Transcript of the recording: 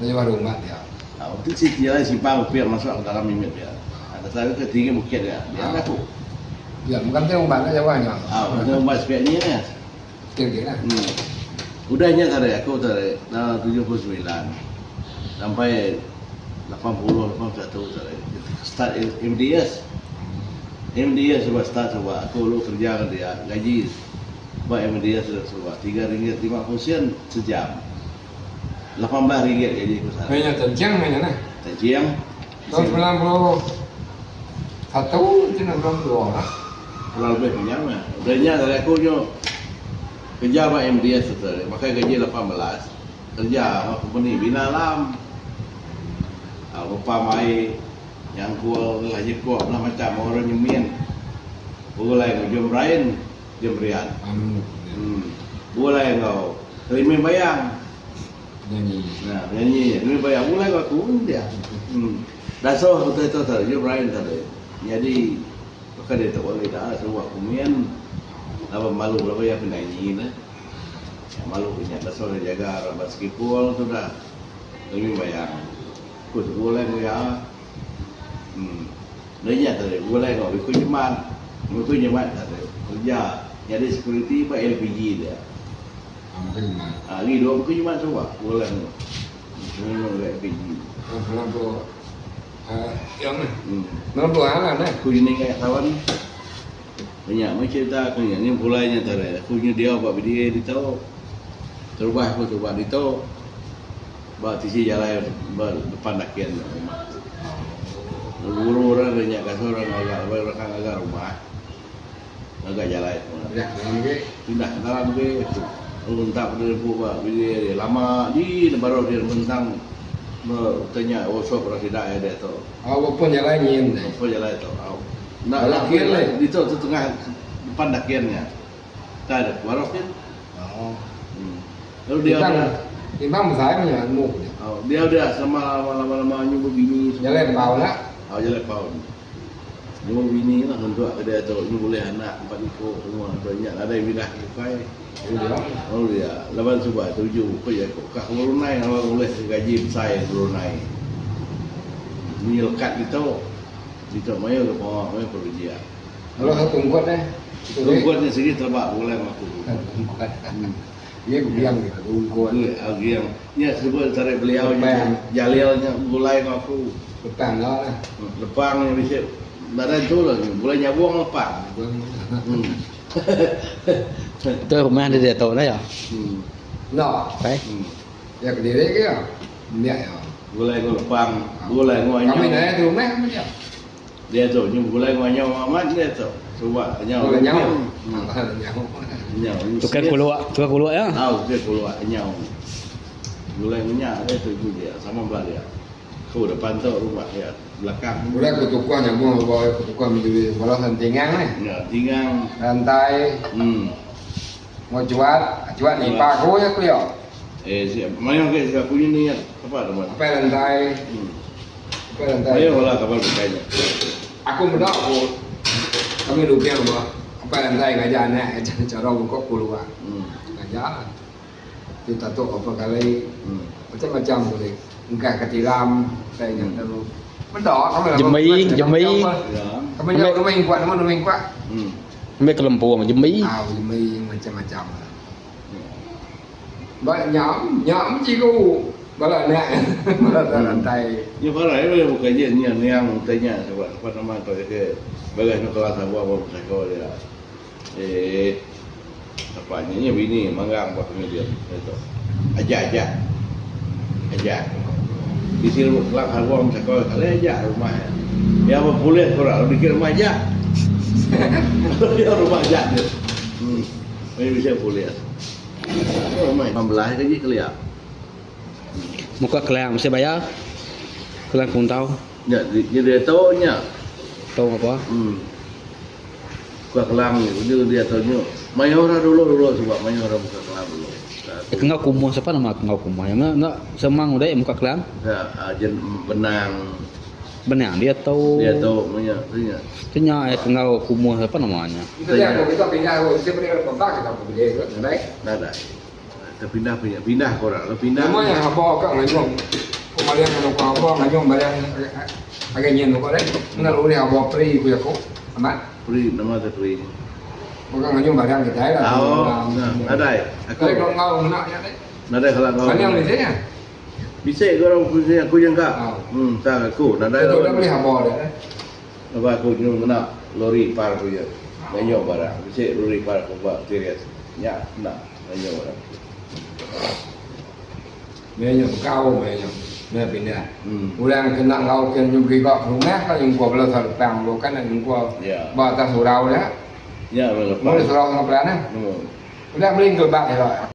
Enda jauh ari umat dia. Au ti siti jalai simpang upir masuk ke dalam mimit dia. Atas ari ke tinggi bukit dia. Dia meh aku. Ya, bukan ti ubat enda jauh nya. Au, enda ubat sepiak nyi neh. Okey okey lah. Hmm. Udah nya tadi aku tadi dalam 79 sampai 80 81 tadi start MDS. MDS suba start suba aku lalu kerja ngan dia gaji ba MDS suba RM3.50 sen sejam. 18 ringgit gaji aku sehari. Meh nya tenching meh nya neh. Tenching. Tahun 91 92 lah. Kurang lebih kenyang meh. Udah nya tadi aku nyu kerja ba MDS tu tadi makai gaji 18 kerja ba kompeni bina alam. Aaa bepam ai nyangkul ngelah jekok ngelah macam orang nyemin begulai enggau Jom Brain. Jemrian. Hmm. Begulai enggau Kerimin Bayang. Penyanyi. Nah, penyanyi Kerimin Bayang begulai enggau aku dia. Hmm. Dasuh utai tu tadi, Jom Brain tadi. Nyadi baka diatu orang ida suba aku min laban malu laban iya penyanyi neh. Malu inya dasuh iya jaga raban Sekipul tudah Kerimin Bayang. Aku begulai enggau iya. Hmm. Enda inya tadi begulai enggau Wiku Jemat. Wiku Jemat tadi kerja nyadi security ba LPG dia. Ha agi dua Wiku Jemat suba begulai enggau enggau LPG. Aku jenih ngayak kawan. Nya meh cerita aku nya ngin pulai nya tadi aku nyu diau ba BDA ditu. Terubah aku suba ditu. Ba tisi jalai ba depan dakin rumah tu. Guru orang nya ngasuh orang ngaga laban orang ka ngaga rumah ngaga jalai semua. Pindah ke dalam agi lalu entap diri empu ba bilik dia lama di ne baru dia mentang ba utai nya workshop orang sida iya diatu. Au ba pun jalai nyin. Ba pun jalai tu au. Enda dakin lah ditu tu tengah depan dakin nya. Tai deh baru kin. Lalu dia Timbang dia timbang besai meh nya mu nya. Oh, dia dia sama lama-lama nyu bebini semua. Jalai pau nya. Oh, jalai pau. Nyu bebini lah untuk ke dia tu nyu bulih anak empat iku semua tu nya nadai pindah ke bukai. Oh dia. Oh dia. Laban suba tuju ku jaku kah ke Brunei laban bulih gaji besai Brunei. Ni lekat ditu. Ditu mayuh ke pengawa mayuh projek. Lalu satu tungkut eh. Tungkut nya sigi teleba begulai enggau aku. Tungkut. Iya ke biang dia tungkut. Iya giang. Nya sebut tarik beliau nya Jalil nya begulai enggau aku. Lepang enggau lah. Lepang nya bisi nadai entu lah begulai nyabung lepang. Tu rumah dia diatu dah ya. Enda. Pai. Iya kediri ke iya. Nembiak iya. Begulai enggau lepang, begulai enggau anyau. Kami nadai rumah meh dia. Dia tu nyu begulai enggau anyau amat dia tu. Suba anyau. Oh, lenyau. Anyau. Tukar kuluk, tukar kuluk ya. Au, tukar kuluk anyau. Begulai enggau nya dia tu ibu dia sama bala dia. Ku depan tu rumah dia, belakang. Begulai ku tukuh nyambung ba ku tukuh meli bala sentingang neh. Ya, tingang. Rantai. Enggau juat, juat nipa aku nya kelia. Eh, siap. Mayuh agi sida aku nyu niat. Sapa tu man? Apai rantai. Apai rantai. Mayuh bala kaban bukai nya. Aku meda ku kami lubing ba apai rantai ngajar anak cara bungkuk puluh. Ngajar. Ti tatuk berapa kali. Macam-macam boleh. Engkah ke tilam tai nya lalu. Meda kami lalu. Jembi, jembi. Kami nyau rumah ingkuat nama rumah ingkuat. Ambil kelempung jembi. Ah jembi macam-macam. Ba nyam, nyam cikgu bala anak bala rantai. Nya parai bala bukai je nya niang utai nya sebab sapa nama tu ke bagas nu kelas abu abu pesako dia. Eh sapa nya nya bini manggang ba kami dia tu. Aja aja. Aja. Bisi lu kelas abu pesako kali aja rumah iya. Iya ba pulih pura lalu dikira rumah aja. Lalu dia rumah aja dia. Hmm. Meh bisi pulih. Membelah gaji kelia. Muka kelang mesti bayar. Kelang kuntau. Nya nya dia tu nya. Tu apa? Buka kelang nya nya dia tu nya. Mayuh orang dulu dulu suba mayuh orang buka kelang dulu. Eh enggau kumuh sapa nama enggau kumuh nya enda semang udah muka kelang. Ya ajen benang. Benang dia tu. Dia tu menya tu nya. Tu nya eh enggau kumuh sapa nama nya. Itu dia aku kita pindah aku siapa dia pembak kita aku pilih tu nadai. Nadai. Kita pindah pindah pindah ke orang lalu pindah. Nama nya haba ka ngajung. baling nganu ko aba ngajung baling agai nyin tu ko deh. Ngena lori aba pri ku jaku. Amat. Pri nama te pri. Bukan ngajung barang kitai lah. Oh, nadai. Aku Nadai enggau ngena nya deh. Nadai kala enggau. Baling bisi nya. Bisi ko orang ku sini aku jangka. Hmm, tang aku nadai laban. Dah beli haba dia. Laban aku nyuruh ngena lori par ku iya. Nganyung barang. Bisi lori par ku ba Tirias. Nya kena nganyung barang. Meh nya bekau meh nya. Meh pindah. Orang ke enda enggau ke nyu beriga ke rumah ka nyungkua bala salepang bukan nak nyungkua ba atas surau dia. Nya Meh surau tengah pelan eh. Udah beli ke lebak ila.